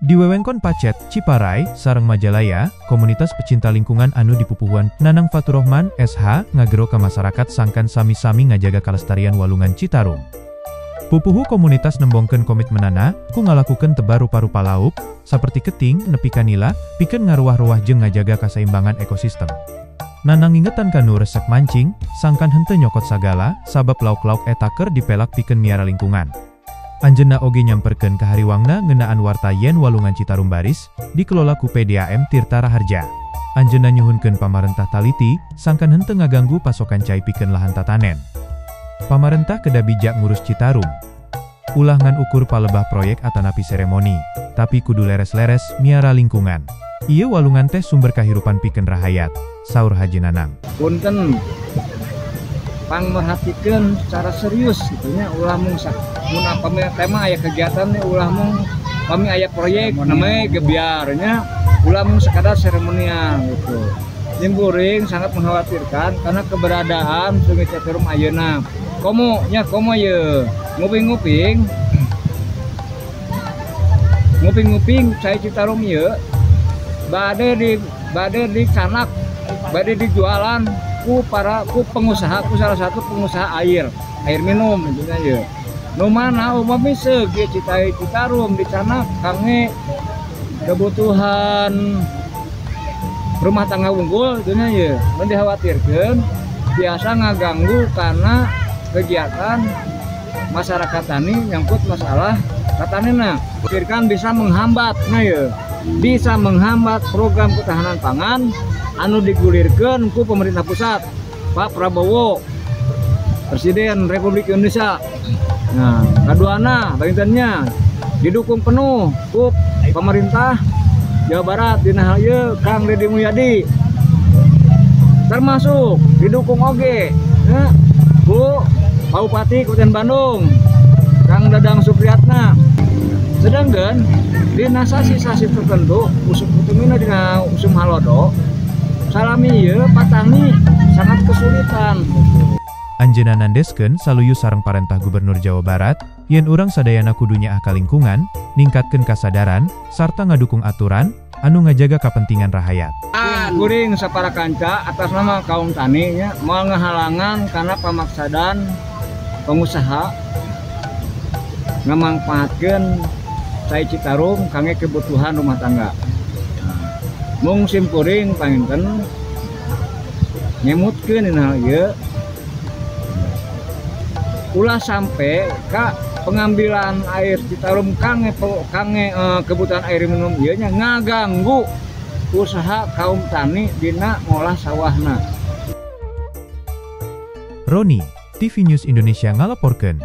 Di wewengkon Pacet, Ciparay, sareng Majalaya, komunitas pecinta lingkungan anu dipupuhuan Nanang Faturrohman, SH, ngagero ka masyarakat sangkan sami-sami ngajaga kalestarian Walungan Citarum. Pupuhu komunitas nembongkeun komitmenana ku ngalakukeun tebar rupa-rupa lauk, saperti keting, nepi ka nila, pikeun ngaruah-ruah jeung ngajaga kasaimbangan ekosistem. Nanang ngingetan ka nu resep mancing, sangkan henteu nyokot sagala, sabab lauk-lauk eta keur dipelak pikeun miara lingkungan. Anjeunna oge nyamperkeun kahariwangna ngeunaan warta yen Walungan Citarum baris, dikelola ku PDAM Tirta Raharja. Anjeunna nyuhunkeun pamarentah taliti, sangkan henteu ngaganggu pasokan cai pikeun lahan tatanen. Pamarentah kedah bijak ngurus Citarum. Ulah ngan ukur palebah proyek atanapi seremoni, tapi kudu leres-leres miara lingkungan. Ieu walungan teh sumber kahirupan pikeun rahayat, saur Haji Nanang. Punten, pangmerhatikeun secara serius gitu nya, ulah mung mun upami tema aya kegiatan nih, ulah mung kami aya proyek namanya gebyar nya, ulah mung sekadar seremonial gitu. Simkuring sangat mengkhawatirkan karena keberadaan Sungai Citarum ayeuna. Komo nya komo ye nguping-nguping nguping-nguping cai Citarum ye bade dicanak, bade dijualan ku para ku pengusaha, ku salah satu pengusaha air minum gitu ya. Nu mana upami seugi cai Citarum dicanak kangge kebutuhan rumah tangga unggul gitu ya. Nu dikhawatirkeun biasa ngaganggu karena kegiatan masyarakat tani nyangkut masalah katanena. Pikirkan bisa menghambat, nah ya, bisa menghambat program ketahanan pangan anu digulirkeun ku pemerintah pusat Pak Prabowo Presiden Republik Indonesia. Nah, kaduana bagintennya didukung penuh ku pemerintah Jawa Barat dina hal ieu Kang Dedi Mulyadi, termasuk didukung oge ya, ku Pak Bupati Kabupaten Bandung Kang Dadang Supriyatna. Sedangkan dina sasi-sasi tertentu usum utumina dina usum halodo salami ieu patani sangat kesulitan. Anjeunna nandeskeun saluyu sareng parentah Gubernur Jawa Barat yen urang sadayana kudu nyaah ka lingkungan, ningkatkeun kasadaran sarta ngadukung aturan anu ngajaga kapentingan rahayat. Kuring sapara kanca atas nama kaum tani nya moal ngahalangan karena pamaksadan pengusaha ngamangpaatkeun cai Citarum kangge kebutuhan rumah tangga. Mung simkuring panginten ngemutkeun dina hal ieu ulah sampai ka pengambilan air Citarum kangge kebutuhan air minum ieu nya ngaganggu usaha kaum tani dina ngolah sawahna. Roni, TV News Indonesia ngalaporkeun.